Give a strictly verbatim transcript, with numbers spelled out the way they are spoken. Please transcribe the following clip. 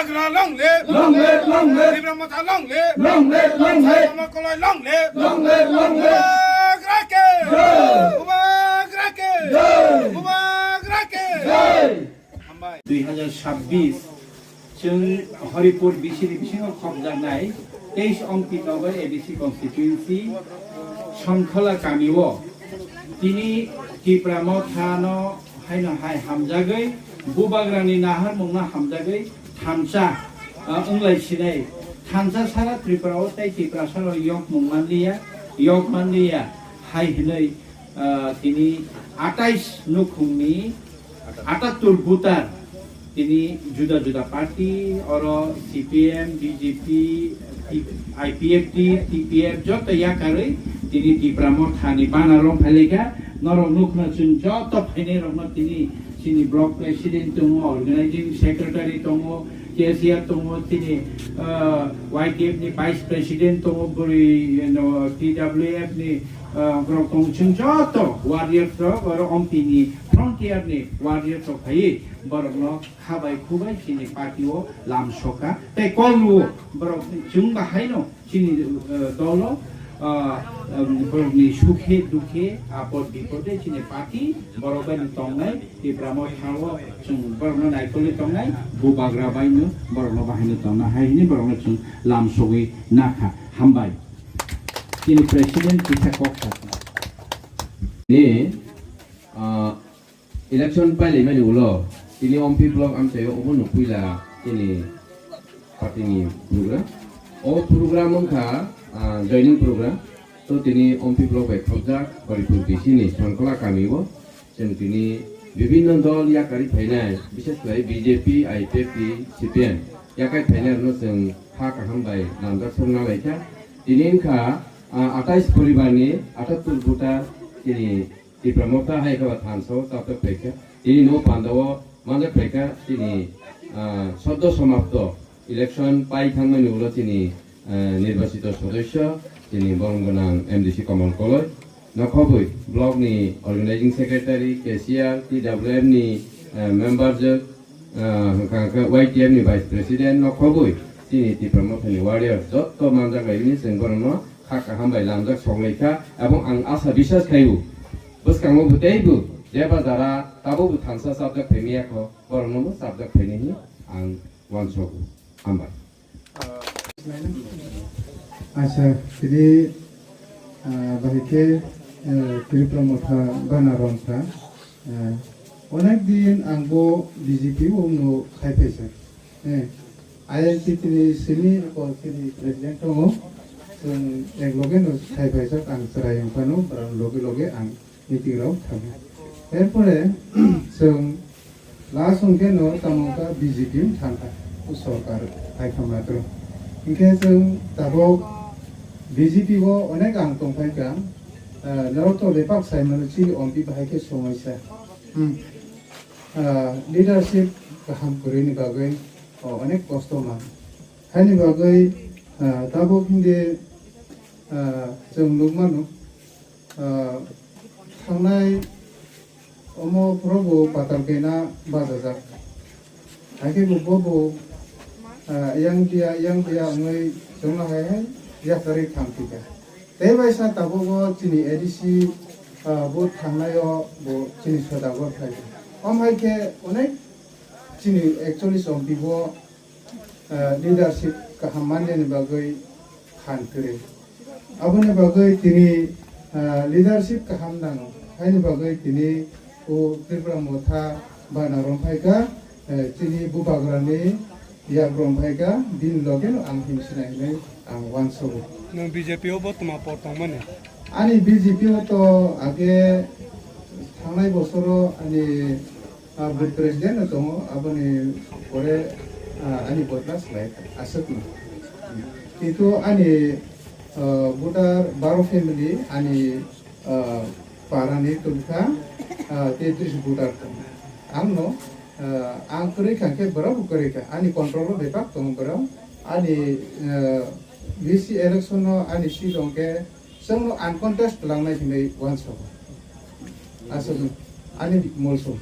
Bubagra long live! Long live, long live! Tipra Motha long live! Long live, long live! Saikolma Koloi long live! Long live, long live! Bubagra ke! Jai! Bubagra ke! Jai! Bubagra ke! Jai! Hambai. Dui hazar sabbish, chwng Horipur B C ni bisingo khopjaknai teis Ompi Nagar A D C constituency Sonkhola kamio tini Tipra Mothano haino hai hamjagwi, Bubagrani naharmungno hamjagwi thansa, ah, wnglai sinai. Thansa sara Tripura o tei Tiprasa rok yokmung manliya, yok manliya hai hinwi, ah, tini atais nukhungni atattur voter tini juda juda party, oro C P M, B J P, I P F T, T P F joto yakarwi tini Tipra Mothani banner rok phailai kha. Norok nukhna chwng joto phainai rokno tini chini block president tongo, organizing secretary tongo, cashier tongo, tini, ah, Y T F ni vice president tongo, bwrwi, you know, T W F ni, ah, borok tongo. Chwng joto warriors rok oro Ompi ni frontier ni warriors rok phaiwi borokno kha bai khu bai chini party o lam soka tei kol rwo. Borok chwng bahaino chini, eh, dolo, ah, em, borokni sukhe dukhe apod bipode chini party borok bai no tongnai, Tipra Motha o chwng borokno naikolwi tongnai, Bubagra bai no borokno bahaino tongna hai hwnwi borokno chwng lam sogwi nakha. Hambai. Chini president kisa kok sakha. Ni, ah, Election pailaimani ulo tini Ompi block amchaio obono puila chini party ni program. O program wngkha, ah, joining program. To tini Ompi block bai khopjak Horipur B C ni Sonkhola kamio chwng tini bibinno dol yakarwi phainai, bishes khlai B J P, I P F T, C P M yakarwi phainai rokno chwng ha kaham bai namjak sokna laikha. Tini wngkha, ah, atais poribar ni atattur voter tini Tipra Motha hai khe ba thansa o chapjak phaikha. Tini no panda o manjak phaikha chini, ah, soddo somapto election pai thangmani ulo chini, ah, nirbachito sodosyo chini borom gwnang M D C Kamal Koloi. Nokhobwi block ni organizing secretary, cashier, T W M ni, ah, member jwk, ah, hwnkha hwnkhe Y T F ni vice president nokhobwi chini Tipra Motha ni warrior jotto manjak bai wngwi chwng borokno kha kaham bai lamjak soglaikha, ebong ang asa biswas khaio, bwskango bo teibo jeba jara tabukbo thansa chapjak phaimaya kho, borokno bo chapjak phainai hwnwi ang uansogo. Hambai. Acha, tini, ah, bahai khe, eh, Tipra Motha bana romkha. Eh, onek din ang bo B J P o no khai phaisa. Eh, I N C T ni simi ko tini president tongo. Chwng ek loge no khai phaisa, ang chwrai wng phano, borok loge loge ang meeting rok thango. Erpore chwng last hwnkhe no tamo wngkha B J P thangkha, o sorkar hai kha matro. Hinkhe chwng tabok B J P o onek ang tongphaikha, ah, norok to bepak saimano chini ompi bahai khe somoisa. Hmm. Ah, leadership kaham kwrwini bagwi, oh, onek kosto man. Haini bagwi, ah, tabuk hindi, ah, chwng nukmano, ah, thangnai omo phuru bo patal kaina bachajak. Haikhe bo, bo, bo, ah, yang dia, yang dia wngwi chwngno hai hai yakarwi thangphikha. Tei bai sa tabuk o chini A D C, ah, bo thangnaio bo chini Sodagar phaikha. Om hai khe onek chini ekchollis ompi bo, ah, leadership kaham manjani bagwi phan kwrwi. Aboni bagwi tini, ah, leadership kaham nango. Haini bagwi tini o Tipra Motha bana romphaikha, eh, chini bubagrani yak romphaikha, bini logeno ang himsinai hinwi ang uansogo. Nwng B J P o bo twma por tongmani? Ani B J P o to age thangnai bosoro ani, ah, booth president no tongo, aboni pore, ah, ani botla slai aswkno. Kintu ani, ah, voter baro family ani, ah, parani tongkha, ah, tetris voter tongo. Angno, ah, ang kwrwi kha khe borok bo kwrwi kha. Ani control o bepak tongo borok. Ani, ah, V C election no ani seat hwnkhe chwngno uncontest langnai hinwi uansogo. Aswk ani molsong.